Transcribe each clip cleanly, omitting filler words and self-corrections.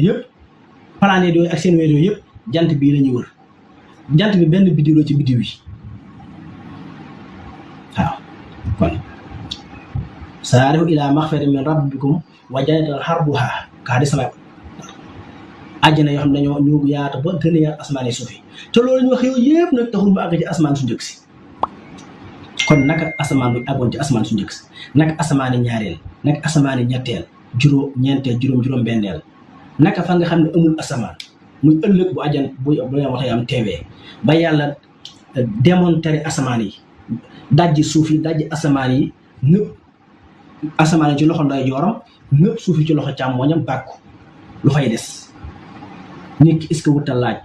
yëpp planète yooyu ak seen weer yooyu yëpp jant bii la ñuy wër jant bi benn biddiw la ci biddiw yi waaw kon saari'u ilaa maxfiratin min rabbikum wa jannatin arduhaa ka sama àjjana yoo xam ne dañoo ñu yaatu ba gën a yaatu asmaan yi suuf yi te loolu ñu wax yooyu yëpp nag taxul mu àgg ci asmaan su njëkk si kon naka asamaan bu àggoon ci asmaan su njëkk si naka asamaani ñaareel naka asamaani ñetteel juróom ñeenteel juróom benneel naka fa nga xam ne amul asamaan muy ëllëg bu àjjan bu waxee am teewee ba yàlla démonter asamaan yi dajji suuf yi dajji asamaan yi ñëpp asamaan yi ci loxo ndeyjooram ñëpp suuf yi ci loxo càmmooñam bàkku lu fay des nit ki est-ce que wutal laaj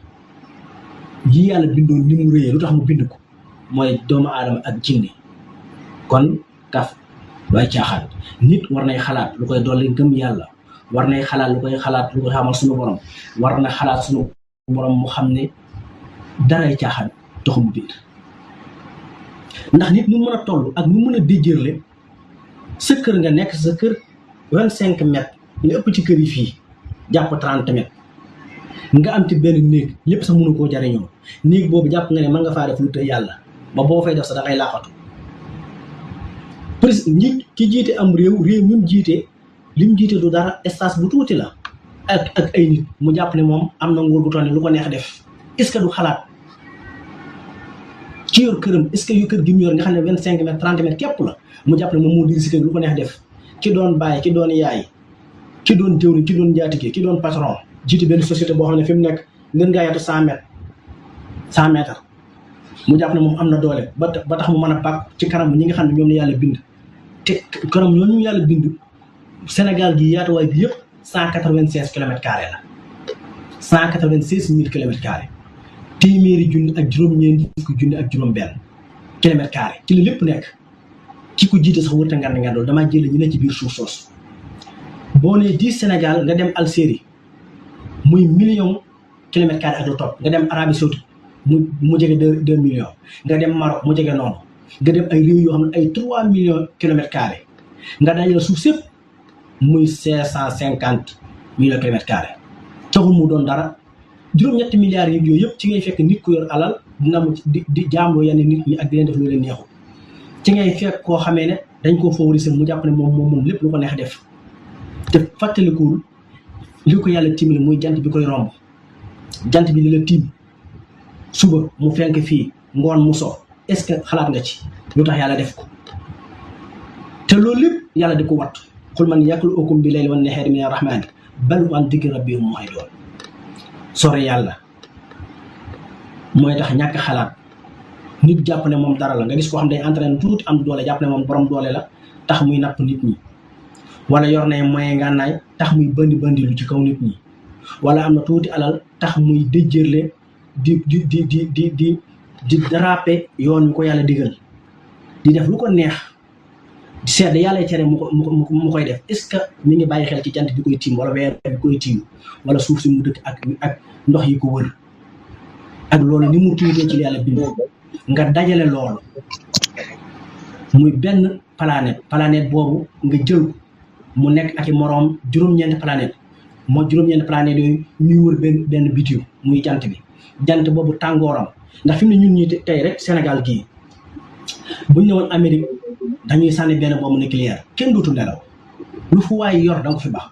yi yàlla bindoon ni mu rëyee lu tax mu bind ko mooy doomu aadama ak jinne kon kaf looy caaxaan nit war nay xalaat lu koy dolli gëm yàlla war nay xalaat lu koy xamal suñu borom war na xalaat suñu borom mu xam ne daray caaxaan taxu mu bind ndax nit mu mën a toll ak mu mën a déjërle sa kër nga nekk sa kër 25 mètres li ëpp ci kër yi fii jàpp 30 mètres nga am ci benn néeg lépp sax mënu koo jariñoo néeg boobu jàpp nga ne mën nga faa def lu tëj yàlla ba boo fay def sax da ngay laaxatu pres njiit ki jiite am réew mi mu jiite li mu jiite du dara espace bu tuuti la ak ay nit mu jàpp ne moom am na nguur gu toll ne lu ko neex def est-ce que du xalaat ci yor këram est-ce que yu kër gi mu yor nga xam ne 25 mètres 30 mètres képp la mu jàpp ne moom moo diri si kër lu ko neex def ki doon bàyyi ki doon yaay ki doon jëwriñ ki doon njaatige ki doon patron jiite benn société boo xam ne fi mu nekk ngeen ngaa yaatu 100 mètres mu jàpp ne moom am na doole ba tax mu mën a bàkk ci kanam ñi nga xam ne ñoom la yàlla bind te kanam ñoom ñu yàlla bind Sénégal gi yaatuwaay bi yëpp 196 kilomètres carrés la 196 000 kilomètres carrés téeméeri junni ak juróom-ñeenti fukki junni ak juróom-benn kilomètres carrés ci la lépp nekk ki ko jiite sax wërta ngand damaa jëlee ñu ne ci biir suuf soosu boo nee 10 Sénégal nga dem Algérie muy million kilomètres carrés ak lu topp nga dem Arabie Saoudite mu jege 2 millions nga dem Maroc mu jege noonu nga dem ay réew yoo xam ne ay 3 millions kilomètres carrés nga dajale suuf sépp muy 550 millions kilomètres carrés taxul mu doon dara juróom-ñetti milliards yi yooyu yëpp ci ngay fekk nit ku yor alal dina mu di jaamloo yenn nit ñi ak di leen def lu leen neexul ci ngay fekk koo xamee ne dañ koo favoriser mu jàpp ne moom lépp lu ko neex def te fàttalikuwul li ko yàlla tiimale muy jant bi koy romb jant bi li la tiim suba mu fenk fii ngoon mu so est-ce que xalaat nga ci lu tax yàlla def ko te loolu lépp yàlla di ko wattu xul man yakluukum bi layli wan nahaari mina rahmaani bal hum an dikri rabbihim mu'riduun sori yàlla mooy tax ñàkk xalaat nit jàpp ne moom dara la nga gis koo xam day entraîné tuuti am doole jàpp ne moom borom doole la tax muy napp nit ñi wala yor na moyen ngànnaay tax muy bandi lu ci kaw nit ñi wala am na tuuti alal tax muy déjjërle di darape yoon mi ko yàlla digal di def lu ko neex di seet yàlla cere mu koy def est-ce que mi ngi bàyyi xel ci jant bi koy tiim wala weer bi koy tiim wala suuf si mu dëkk ak ndox yi ko wër ak loolu ni mu tuutee ci yàlla bind nga dajale loolu muy benn planète boobu nga jël mu nekk ak i moroom juróom-ñeenti planète yooyu ñuy wër benn bitiw muy jant bi jant boobu tàngooram ndax fi mu ne ñun ñi tey rek Sénégal gii buñ ñëwoon Amérique dañuy sànni benn bombe nucléaire kenn dootu nelaw lu fu waay yor danga ko fi baax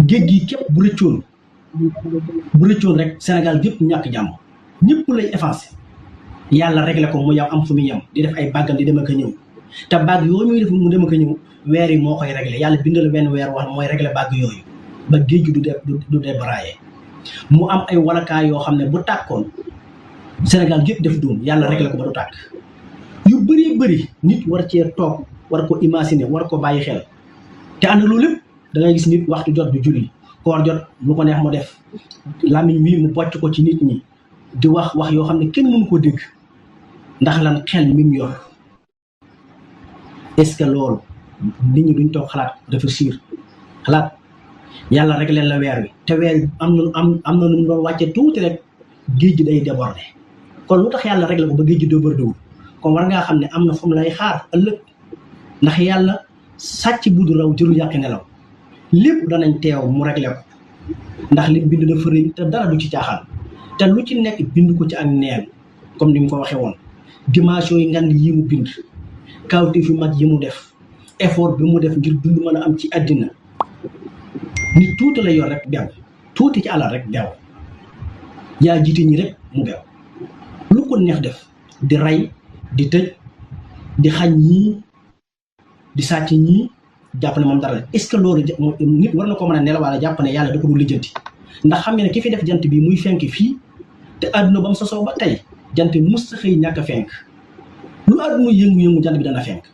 géej gi képp bu rëccoon rek Sénégal gépp ñàkk jàmm ñëpp lay effacé yàlla réglé ko mu am fu muy yem di def ay bàggam di dem ak a ñëw te bàgg yooyu muy def mu dem ak a ñëw weer yi moo koy réglé yàlla bindal benn weer wax mooy réglé bàgg yooyu ba géej gi du débraillé mu am ay walakaay yoo xam ne bu tàkkoon Sénégal gépp def doom yàlla réglé ko ba du tàkk yu bëri nit war cee toog war ko imaginer war ko bàyyi xel te ànd loolu lépp da ngay gis nit waxtu jot du julli koor jot lu ko neex mu def làmmiñ wi mu bocc ko ci nit ñi di wax yoo xam ne kenn mënu ko dégg ndax lan xel mi mu yor est-ce que loolu nit ñi duñ toog xalaat réfléchir xalaat yàlla rek leen la weer wi te weer am na nu mu doon wàcce tuuti rek géej gi day déborder kon lu tax yàlla rek la ko ba géej gi débordé wul kon war ngaa xam ne am na fu mu lay xaar ëllëg ndax yàlla sàcc bu du raw jëru yàqi nelaw lépp danañ teew mu réglé ko ndax li bind dafa rëy te dara du ci caaxaan te lu ci nekk bind ko ci ak neen comme ni mu ko waxee woon dimension yi ngan yi mu bind kawte fi mag yi mu def effort bi mu def ngir dund mën a am ci àddina nit tuuti la yor rek beew tuuti ci alal rek beew yaa jiite ñi rek mu beew lu ko neex def di rey di tëj di xañ ñii di sàcc ñii jàpp ne moom dara la est-ce que loolu nit war na ko mën a nelaw wala jàpp ne yàlla da ko du lijjanti ndax xam nga ne ki fi def jant bi muy fenk fii te àdduna ba mu sosoo ba tey jant bi mus sa xëy ñàkk a fenk lu àdduna yëngu-yëngu jant bi dana fenk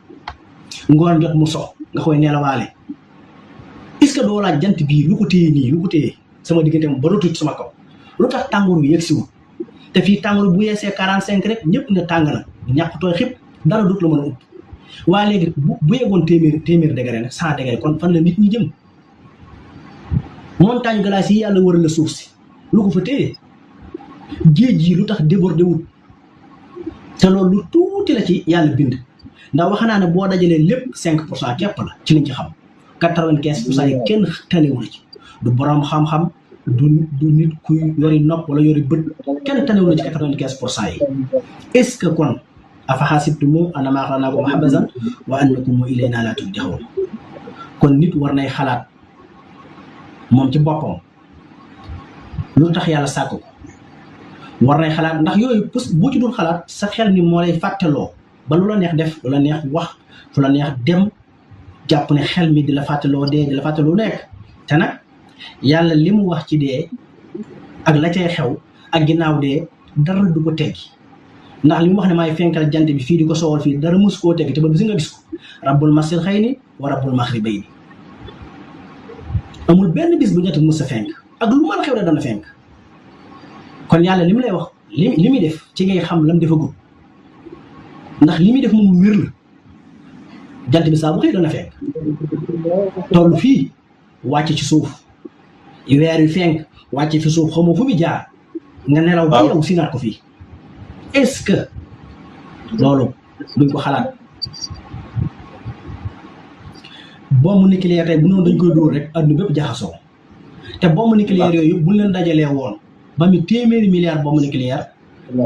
ngoon jot mu sox nga koy nelawaale est-ce que doo laaj jant bii lu ko téye nii lu ko téye sama diggante moom ba rëtu ci sama kaw lu tax tàngoor bi yegg siwul te fii tàngoor bu yeesee 45 rek ñëpp ne tàng na ñàkk tooy xëpp dara dut la mën a upp waaye léegi bu yeggoon téeméer degré nag 100 degré kon fan la nit ñi jëm montagne glace yi yàlla wër la suuf si lu ko fa téye géej gi lu tax débordé wut te loolu lu tuuti la ci yàlla bind ndax wax naa ne boo dajalee lépp 5% képp la ci liñ ci xam 95% yi kenn tanewu la ci du borom xam-xam du nit kuy yori nopp wala yori bët kenn tanewu la ci 95% yi est-ce que kon afa xasibtum annamaa xalaqnaakum abasan wa annakum ilaynaa laa turja'uun kon nit war nay xalaat moom ci boppam lu tax yàlla sàkk ko war nay xalaat ndax yooyu bu ci dul xalaat sa xel ni moo lay fàttaloo ba lu la neex def lu la neex wax fu la neex dem jàpp ne xel mi di la fàttaloo dee di la fàttaloo nekk te nag yàlla li mu wax ci dee ak la cay xew ak ginnaaw dee dara du ko teggi ndax li mu wax ne maay fenkal jant bi fii di ko soowal fii dara mus koo teggi te ba bisi nga gis ko rabbul mashriqayni wa rabbul maghribayni amul benn bis bu jant mus a fenk ak lu mën xew de dana fenk kon yàlla li mu lay wax li muy def ci ngay xam lam defagul ndax li muy def moom wér la jant bi saa bu xëy dana fenk toll fii wàcc ci suuf weer yu fenk wàcc fi suuf xamoo fu mu jaar nga nelaw ba yow sinaat ko fii est-ce que loolu duñ ko xalaat bombe nucléaire tey bu noonu dañ koy dóor rek adduna bépp jaxasoo te bombe nucléaire yooyu buñ leen dajalee woon ba mu téeméeri milliards bombe nucléaire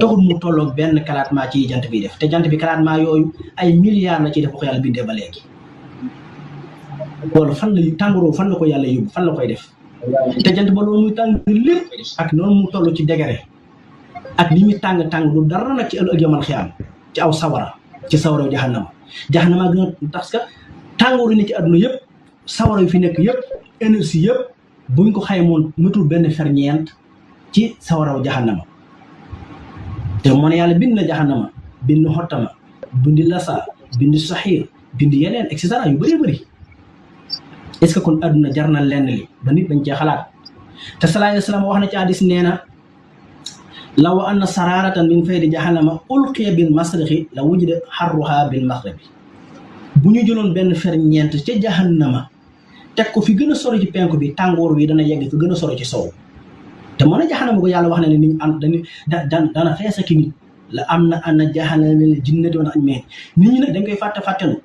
taxul mu tolloog benn éclatement ci jant bi def te jant bi éclatement yooyu ay milliards la ciy def bu ko yàlla bindee ba léegi loolu fan la tàngooroo fan la ko yàlla yóbbu fan la koy def te jant ba loolu muy tàng lépp ak noonu mu toll ci degré ak li muy tàng du dara nag ci ëllëg yamal xiyaam ci aw sawara ci sawara jahannama gën a parce que tàngooru ni ci àdduna yëpp sawara yu fi nekk yëpp énergie yëpp buñ ko xaymoon matul benn ferñeent ci sawaraw jahannama te moo ne yàlla bind na jahannama bind xottama bindi lasa bindi saxiir bindi yeneen et cetera yu bëree bëri est-ce que kon àdduna jar na lenn li ba nit dañ cee xalaat te sallallahu alayhi wa sallam wax na ci hadiis nee na law anna sararatan min faydi jahannama ulqiya bil masriqi la wujida harruha bil maghribi bu ñu jëloon benn ferñeent ca jahannama teg ko fi gën a sori ci penku bi tàngoor wi dana yegg fi gën a sori ci sow te mën a jahannama ko yàlla wax na ne niñ am dana feesa ki nit la am na ana jahannama la jinnati wana añ mee nit ñi nag dañ koy fàttelu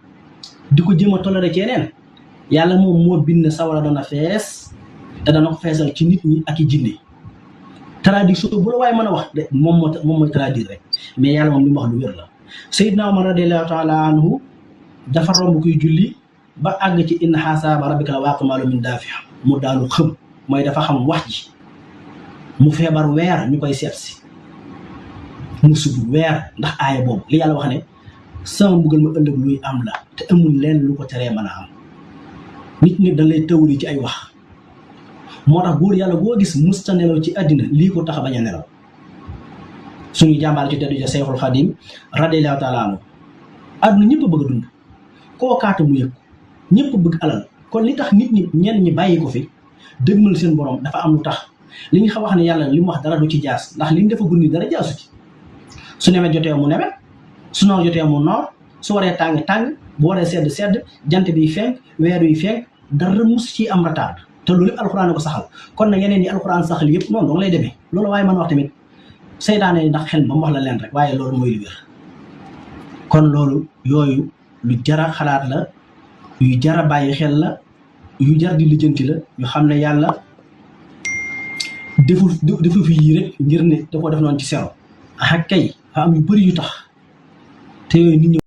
di ko jéem a toléré ci yeneen yàlla moom moo bind sawara dana fees te dana ko feesal ci nit ñi ak i jinne traduction bu la waaye mën a wax de moom mooy traduire rek mais yàlla moom li mu wax lu wér la Seydina Omar radiyallahu taala anhu dafa romb kuy julli ba àgg ci inna xasaaba rabbika la waaqi'un maa lahu min daafi' mu daanu xëm mooy dafa xam wax ji mu feebar weer ñu koy seet si mu sugg weer ndax aaya boobu li yàlla wax ne sama mbugal ma ëllëg luy am la te amul leen lu ko teree mën a am nit ñi dañ lay tawri ci ay wax moo tax góor yàlla boo gis musta nelaw ci àddina lii ko tax a bañ a nelaw suñu jàmbaar ci teddu ja Seexul Xadim radiyallahu taala anhu àdduna ñëpp a bëgg a dund koo kaata mu yëg ñëpp bëgg alal kon li tax nit ñi ñenn ñi bàyyi ko fi dëgmal seen borom dafa am lu tax li ñu wax ne yàlla li mu wax dara du ci jaas ndax li ñu dafa gunni dara jaasu ci su nawet jotee mu nawet su noor jotee mu noor su waree tàng bu waree sedd jant bi fenk weer yi fenk dara mus ci am retard te loolu lépp alxuraan ko saxal kon nag yeneen yi alxuraan saxal yëpp noonu dong lay demee loolu waaye mën wax tamit seytaane ndax xel ba mu wax la leen rek waaye loolu mooy li wér kon loolu yooyu lu jara xalaat la yu jara bàyyi xel la yu jar di lijjanti la ñu xam ne yàlla defu fi yii rek ngir ne da ko def noonu ci sero ah kay fa am yu bëri yu tax te yooyu nit ñi